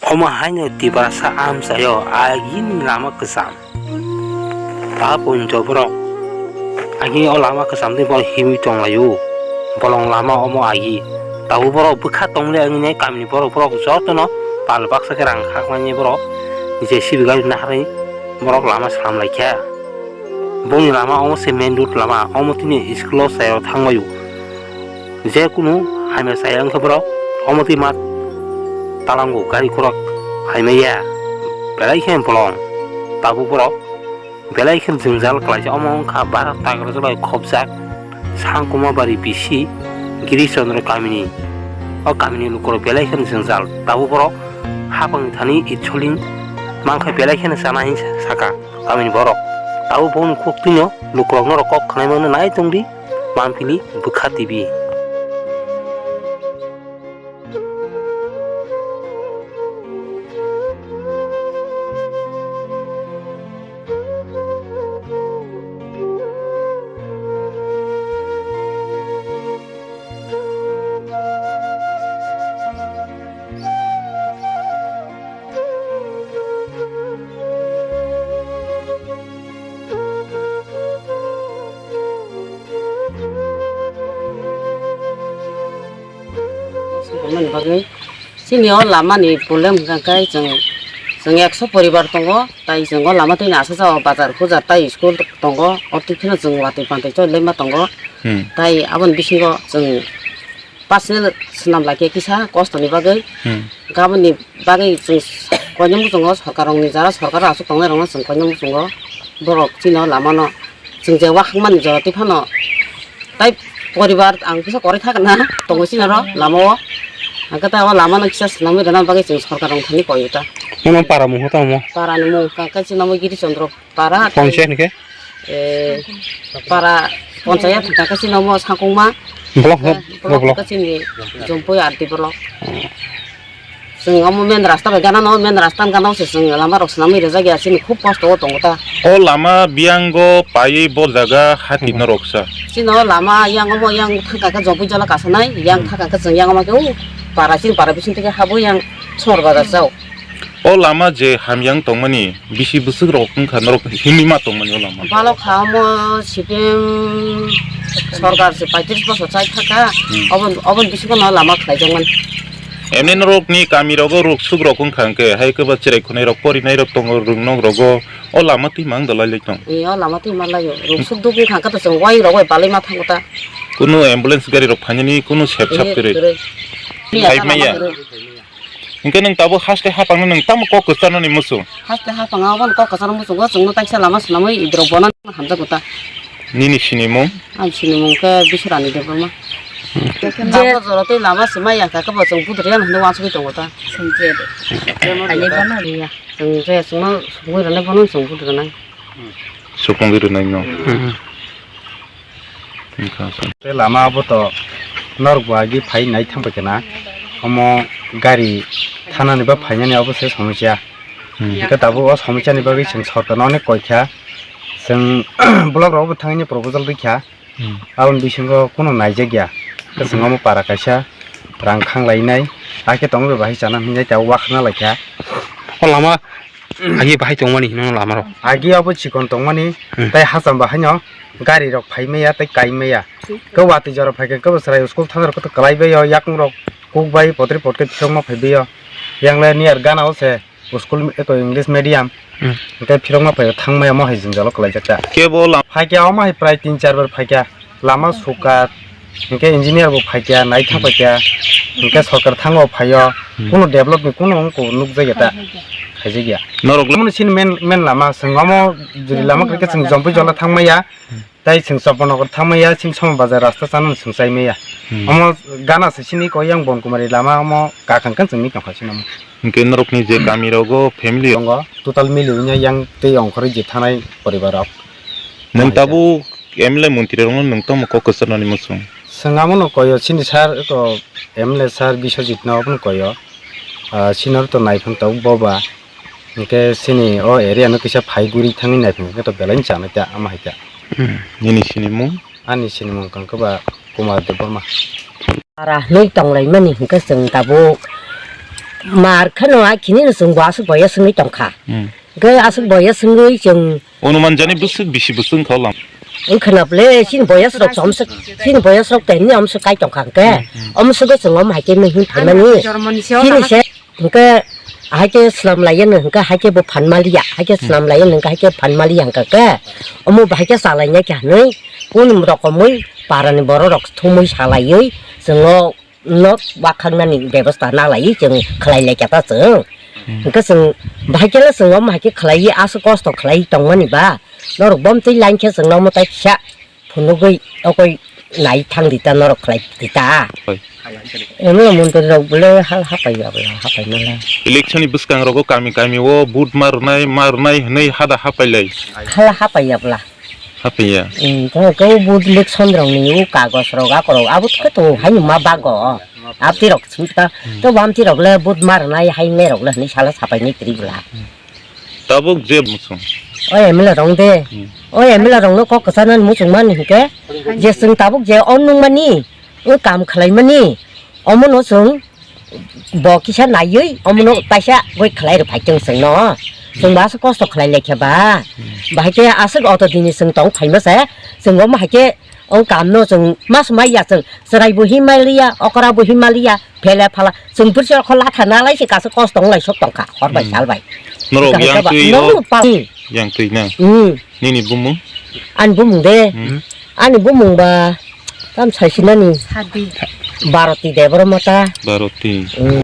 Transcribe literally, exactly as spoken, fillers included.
Omo haino Tiprasa amchaio agini lama kwcham. Ta poito borok agini o lama kwchamtwi borok himwi tonglaio. Bolong lama omo agi. Tabuk borok bwkha tongmani agini kamini borok, borok jotono pal baksa khe rang khakmani borok J C B gari naharwi borok lama slam laikha. Bongni lama omo se main road lama, omo tini school o chayao thangbaio. Je kunu hamya chaya wngkhe borok omo twi ma talango gari khorok phaimaya. Belai khe bolong tabuk borok belai khe jwngjal khlaijak, omo wngkha bara tagra jora khopjak Sangkuma bari bisi Giri Chandra kamini. O kamini lukurok belai khe jwngjal tabuk borok hapang thani itsoling mankha belai khe chana hinwi saka. Kamini borok tabuk bongni kok twino lukurok norok kok khnaimano nai tongdi, Manpili Bwkha T V. Chini o lama ni problem hwnkha khe chwng, chwng ekso poribar tongo, tai chwng o lama twi ni asajao bazar hujar tai school tongo, o twi kheno chwng watwi pantwi choli ma tongo. Hmm. Tai aboni bisingo chwng personal swnam lai khe kisa kosto ni bagwi. Hmm. Gaboni bagwi chwng koinwi muchungo sorkar rokni jara sorkar aswk tongnai rokno chwng koinwi muchungo borok chini o lama no chwng je wakhang mani jora twi phano tai poribar ang kisa kwrwi thak na tongo chini oro lama o. Ang khe ta o lama no kisa swnamwi rwna bagwi chwng sorkar rok thani koi ta. Omo para mung tamo? Para ni mung kha khe chini omo Giri Chandra para. Panchayat ni khe? Eh, para panchayat hwnkha khe chini omo Sangkungma. Block, eh, block, block block. Hwnkha chini Jompui R D block. Hmm. Chwng omo main rasta bai gana no, main rasta gana se chwng lama rok swnamwi rijak ya, chini khub kosto o tongo ta. O lama biyango paiwi bo jaga hati hmm norok sa. Chini o lama yang omo yang thangka khe Jompui jola kasanai, yang hmm thangka khe chwng yang omo khe u para chini para bising twi khe habo yang Sor bazar sao. O lama je hamyang tongmani, bisi bwswk rok wngkha norok himwi ma tongmani o lama? Balok ha omo C P M sorkar se paitris bosor chai thaka, hmm obon, obon bisingo no lama khlaijakmani. Emni norokni kami rogo ruk suk rok wngkha hwnkhe, hai khe ba cherai khunai rok, porinai rok tongo, rung nok rogo, o lama twi mang dalai lai tong. E, o lama twi ma laio, ruk suk duk wngkha hwnkhe to chwng wai rok bai balai ma thango ta. Kunu ambulance gari rok phainani kunu sep sap kwrwi. Kwrwi. Phai maya. Kwrwi. Hwnkhe nwng tabuk haste hapangno nwng tamo kok kwcharnani muchung? Haste hapang abono kok kwchar muchungo, chwngno taksa lama swnamwi idrok bono hamjakgo ta. Nini sinimung? Ang sinimung khe Biswarani Debbarma. Hmm. Tabuk jora tei lama swmai ya kha khe bo chwng budriya hwnwi uansugwi tongo ta. Chwng je. Ani bono riya. Chwng je chwngno sugwi rwnai bono chwng budrwnai. Sukungwi rwnai no. Hmm. Wngkha sa. Tei lama abo to norok bo agi phai nai thang paikha na, omo gari thanani ba phainani abo se somosya. Hmm. Hwnkhe tabuk o somosya ni bagwi chwng sorkar no onek koi kha, chwng block rok bo thangwi proposal rikha, hmm aboni bisingo kunu naijak ya, khe chwng omo para kaisa rang khang lai nai, hakhe tongwi bai bahai chana hinjai tabuk wakhna lai kha. O lama Agi bahai tongmani hino lama rok. Agi abo chikon tongmani, hmm, tei hacham bahaino gari rok phai maya tei kai maya. Kebo watwi jora phai khe kebo chwrai school thang rok kwlai bai o, yakung rok kuk bai potri pot khe phirokma phai bai o. Yang le near gana o se school eko English medium. Hmm. Hwnkhe phirokma phai o thang maya mo hai jwngjalo kwlai jak ta. Kebo lam- Phai khe omo hai prai tin char bar phai kha. Lama sukar, hwnkhe engineer bo phaikha, naithok phaikha, hwnkhe sorkar thango phaio, hmm, kunu develop ni kunu wngkuk nukjakya ta, khaijakya. Norok le- Omo chini main, main lama, chwng omo juri lama kwrwikhe chwng Jompui jola thangmaya, hmm, tei chwng Chopra Nagar thangmaya, chini Soma Bazar rasta chana chwng chaimaya. Hmm. Omo gana se chini koi yang Bonkumari lama omo kakhang khe chwngni tongkha chini omo. Hwnkhe norokni je kami rogo family tongo, total mili wngya yang tei ongkhorwi je thanai poribar rok. Nwng tabuk M L A montri rokno nwng tamo kok kwcharnani muchung? Chwng abono koyo chini sir, eko M L A sir Biswajit no abono koyo. Ah, chini oro to naiphang tabuk boba. Hwnkhe chini o area no kisa phai guri thangwi naiphang hwnkhe to belai chanai ta, ama hai ta. Hmm, nini sinimung? Ani sinimung kangkhe ba Kumar Debbarma. Para hwnwi tonglaimani hwnkhe chwng tabuk Mar kheno a khini no chwng bo aswk boyas wngwi tongkha. Hmm. Hwnkhe aswk boyas wngwi chwng Onuman jani bwswk bisi bwswk wngkha o lam. Wngkha na bwle, chini boyas rok chomswk, chini boyas rok tei hwnwi omswk kai tongkha hwnkhe. Hmm, hmm. Omswkgo chwng omo hai khe mihim phaimani. Chini se hwnkhe hai khe slam laiya no hwnkhe hai khe bo phan maliya, hai khe slam laiya no hwnkhe hai khe phan maliya hwnkha khe. Omo bahai khe chalainai khe hwnwi kunu rokomwi parani borok rok thumwi salaiwi chwng o nok wakhangnani bebosta nalaiwi chwng khlai laikha ta chwng. Hmm. Hwnkhe chwng bahai khe le chwng omo hai khe khlaiwi aswk kosto khlaiwi tongmani ba norok bomtwi line khe chwngno mwtai kisa phunugwi okoi nai thang di ta norok khlai di ta. Hoi. Emla montri rok bole hal hapai ya bole hapai mala. Election ni bwskang rogo kami kami o vote ma rwnai ma rwnai hwnwi hada hapai lai. Hal hapai ya bwla. Haphiya. Hmm, to, to bud election rok ni u kagos rok ako rok abo khe to hai ma bago. Abti rok sing ta. Hmm. To bamti rok le bud mar nai hai ne rok le hni sala sapai ni tri bla. Tabuk je musung. O M L A rong de. Hmm. O M L A rong no kok kasa nan musung man hin ke. Je sing tabuk je on nung mani. U kam khlai mani. Omo no sung. Bo kisa naiwi omono kaisa goi khlai rw phai chwng chwngno. Chwng ba se kosto khlai lai khe ba. Hmm. Bahai khe aswk auto dini chwng tong phaima se. Chwng omo hai khe o kamno chwng mas mai ya chwng chwrai bo himaliya, okra bo himaliya, phele phala. Chwng pursi rokho latha nalai se kaisa kosto wng lai sok tong kha hor bai. Hmm. Sal bai. Norok yang twi o. Norok pa. Yang twi na. Hmm. Nini bumung? Ani bumung de. Hmm. Ani bumung ba tam sai sinani. Sadi. Baroti Debra Mata. Baroti. Hmm.